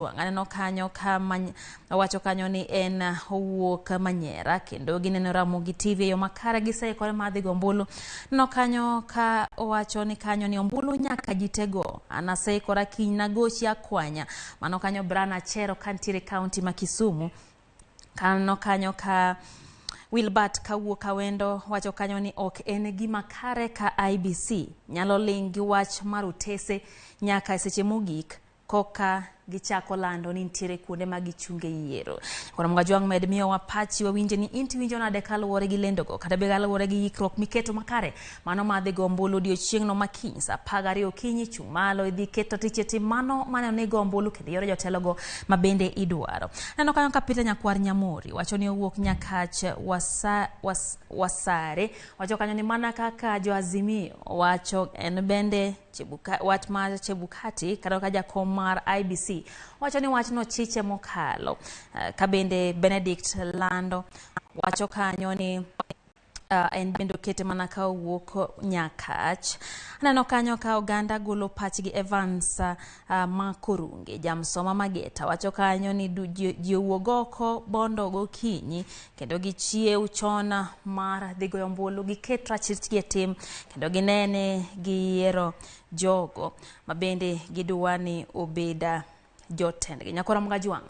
Aneno kanyo ka wacho kanyo ni en owuok Manyera kendo gineno Ramogi TV e yo makare giseikore mar dhi go ombulu. Aneno kanyo ka owacho ni kanyo ni ombulu nyaka ji te go. An aseikora kiny nagochi akwanya. Mano kanyo Brian Achero kantiere kaunti ma Kisumu. Aneno kanyo ka Wilbert kawuok Kawendo wacho kanyo ni ok en gima kare ka IBC nyalo ling' gi wach mar otese nyaka e seche mogik koka gichako lando ni nitiere kuonde ma gichunge yiero. Koro Mga med miyowa pachi wawinje ni in tiwinjo nade kaluwore gi lendogo kata be kaluwore gi yikruok miketo makare mano madhi go ombulu odiochieng'no makiny saa 12 okinyi chung' malo idhi keto tich e tim mano mane onego ombulu kendo yiero jotelogo ma bende idwaro. Neno kanyo ka Peter Nyakwar Nyamori wacho ni owuok Nyakach Wasare wacho kanyo ni mana kaka jo Azimio wacho en bende wach mar Chebukati kata ka jakom mar IBC wacho ni wachno chiche mokalo. Ka bende Benedict Lando wacho kanyo ni en bende okete mana ka owuok Nyakach. Aneno kanyo ka oganda golo pachgi Evans Makorunge jamsoma Mageta wacho kanyo ni ji owuog oko bondo gokinyi kendo gichiew chon mar dhi goyo ombulu giket rachirgi e tim kendo ginene giyiero jogo ma bende gidwa ni obed jotendgi. Nyakora Mga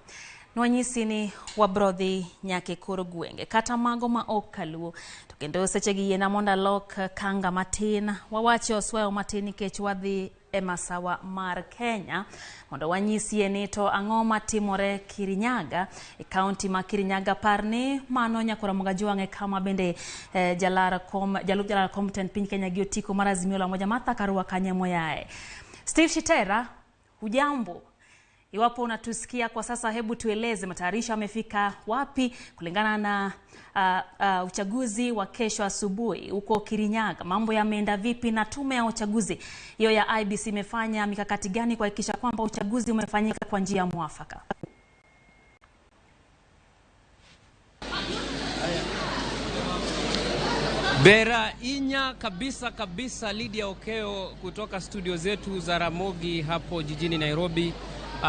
nwanyisi ni wabro dhi nyaka e kor gwenge kata mago ma ok kaluo to kendo seche gi yiena mondo alok kanga matin wawache oswayo matin nikech wadhi e masawa mar Kenya mondo wanyisie ni to ang'o matimore Kirinyaga e kaunti ma Kirinyaga. Par ni mano Nyakora Mga Jwang' e kama bende jalup jalar kom tend piny Kenya gi otiko mar Azimio la Umoja Martha Karua kanye moyae. Steve Shitera, hujambo? Iwapo unatusikia kwa sasa, hebu tueleze matayarisho yamefika wapi kulingana na uchaguzi wa kesho asubuhi huko Kirinyaga. Mambo yameenda vipi na tume ya uchaguzi hiyo ya IBC imefanya mikakati gani kuhakikisha kwamba uchaguzi umefanyika kwa njia mwafaka? Bera inya kabisa kabisa, Lydia Okeo kutoka studio zetu za Ramogi hapo jijini Nairobi.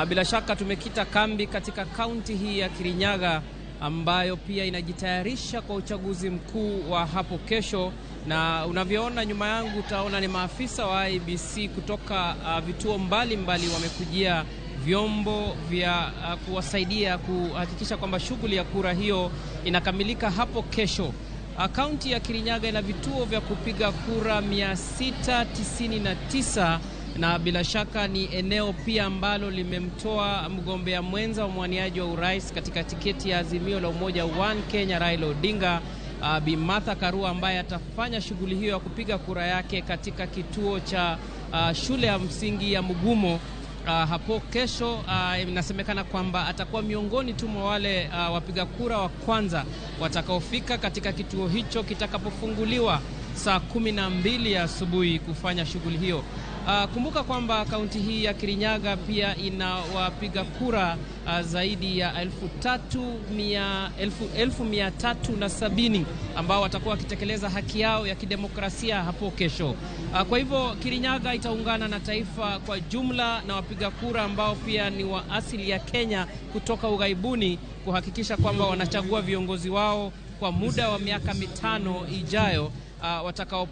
Bila shaka tumekita kambi katika kaunti hii ya Kirinyaga ambayo pia inajitayarisha kwa uchaguzi mkuu wa hapo kesho, na unavyoona nyuma yangu utaona ni maafisa wa IEBC kutoka vituo mbalimbali wamekujia vyombo vya kuwasaidia kuhakikisha kwamba shughuli ya kura hiyo inakamilika hapo kesho. Kaunti ya Kirinyaga ina vituo vya kupiga kura 699 na bila shaka ni eneo pia ambalo limemtoa mgombea mwenza wa mwaniaji wa urais katika tiketi ya Azimio la Umoja One Kenya Raila Odinga, Bi Martha Karua, ambaye atafanya shughuli hiyo ya kupiga kura yake katika kituo cha shule ya msingi ya Mugumo hapo kesho. Inasemekana kwamba atakuwa miongoni tu mwa wale wapiga kura wa kwanza watakaofika katika kituo hicho kitakapofunguliwa saa 12 asubuhi kufanya shughuli hiyo. Kumbuka kwamba kaunti hii ya Kirinyaga pia ina wapiga kura zaidi ya 370,000 ambao watakuwa wakitekeleza haki yao ya kidemokrasia hapo kesho. Kwa hivyo Kirinyaga itaungana na taifa kwa jumla na wapiga kura ambao pia ni wa asili ya Kenya kutoka ughaibuni kuhakikisha kwamba wanachagua viongozi wao kwa muda wa miaka 5 ijayo watakao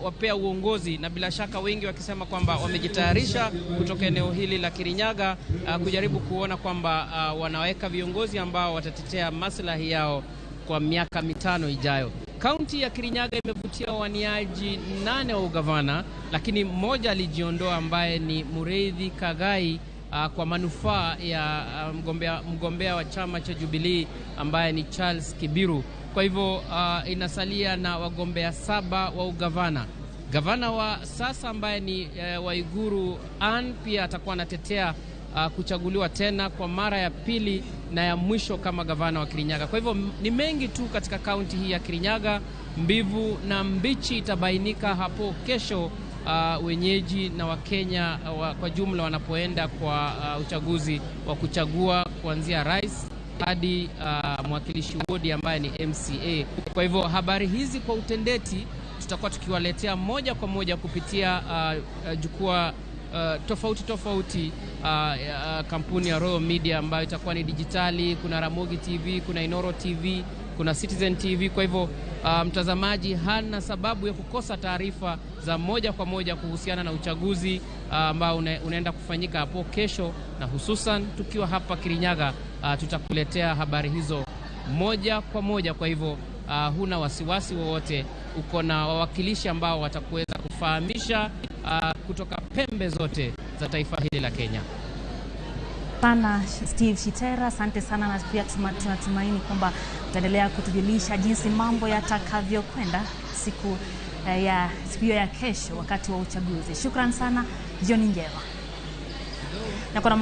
wapea uongozi, na bila shaka wengi wakisema kwamba wamejitayarisha kutoka eneo hili la Kirinyaga kujaribu kuona kwamba wanaweka viongozi ambao watatetea maslahi yao kwa miaka 5 ijayo. Kaunti ya Kirinyaga imevutia waniaji 8 wa ugavana, lakini mmoja alijiondoa ambaye ni Mureithi Kagai kwa manufaa ya mgombea wa chama cha Jubilee ambaye ni Charles Kibiru. Kwa hivyo inasalia na wagombea 7 wa ugavana. Gavana wa sasa ambaye ni Waiguru Ann pia atakuwa anatetea kuchaguliwa tena kwa mara ya pili na ya mwisho kama gavana wa Kirinyaga. Kwa hivyo ni mengi tu katika kaunti hii ya Kirinyaga. Mbivu na mbichi itabainika hapo kesho, wenyeji na Wakenya kwa jumla wanapoenda kwa uchaguzi wa kuchagua kuanzia rais hadi mwakilishi wodi ambaye ni MCA. Kwa hivyo habari hizi kwa utendeti tutakuwa tukiwaletea moja kwa moja kupitia jukwaa tofauti tofauti, kampuni ya Royal Media ambayo itakuwa ni dijitali, kuna Ramogi TV, kuna Inoro TV, kuna Citizen TV. Kwa hivyo mtazamaji hana sababu ya kukosa taarifa za moja kwa moja kuhusiana na uchaguzi ambao unaenda kufanyika hapo kesho, na hususan tukiwa hapa Kirinyaga, tutakuletea habari hizo moja kwa moja. Kwa hivyo huna wasiwasi wowote, uko na wawakilishi ambao watakuweza kufahamisha kutoka pembe zote za taifa hili la Kenya. Sana Steve Shitera, asante sana, na pia tunatumaini kwamba utaendelea kutujulisha jinsi mambo yatakavyokwenda siku hiyo ya kesho wakati wa uchaguzi. Shukran sana, jioni njema. Na kuna